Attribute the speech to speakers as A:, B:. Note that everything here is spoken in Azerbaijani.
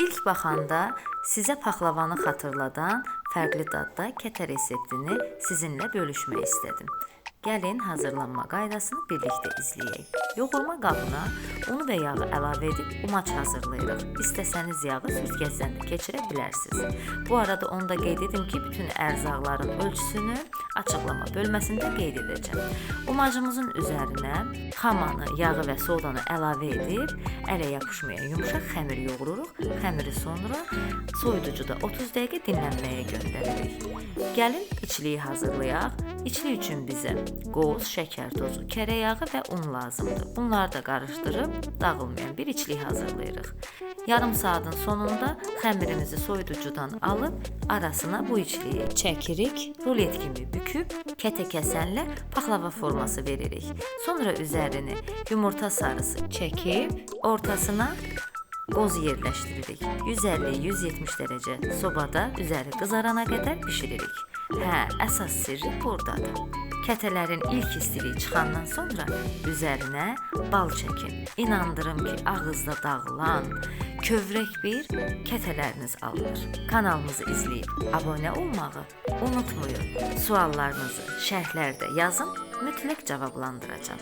A: İlk baxanda sizə paxlavanı xatırladan fərqli dadda kətə reseptini sizinlə bölüşmək istədim. Gəlin hazırlanma qaydasını birlikdə izləyək. Yoğurma qabına unu və yağı əlavə edib umaç hazırlayırıq. İstəsəniz yağı sürtkəcdən də keçirə bilərsiniz. Bu arada onu da qeyd edim ki, bütün ərzaqların ölçüsünü açıqlama bölməsində qeyd edəcəm. Umacımızın üzərinə xamanı, yağı və sodanı əlavə edib ələ yapışmayan yumşaq xəmir yoğururuq. Xəmiri sonra soyuducuda 30 dəqiqə dinlənməyə göndəririk. Gəlin içliyi hazırlayaq. İçli üçün bizə qoz, şəkər tozu, kərə yağı və un lazımdır. Bunları da qarışdırıb dağılmayan bir içlik hazırlayırıq. Yarım saatın sonunda xəmirimizi soyuducudan alıb arasına bu içliyi çəkirik, rulet kimi büküb kətə kəsənlə paxlava forması veririk. Sonra üzərini yumurta sarısı çəkib ortasına qoz yerləşdiririk. 150-170 dərəcə sobada üzəri qızarana qədər bişiririk. Hə, əsas sirri burdadır. Kətələrin ilk istiliyi çıxandan sonra üzərinə bal çəkin. İnandırım ki, ağızda dağılan kövrək bir kətələriniz alınır. Kanalımızı izləyib abunə olmağı unutmayın. Suallarınızı şərhlərdə yazın, mütləq cavablandıracağam.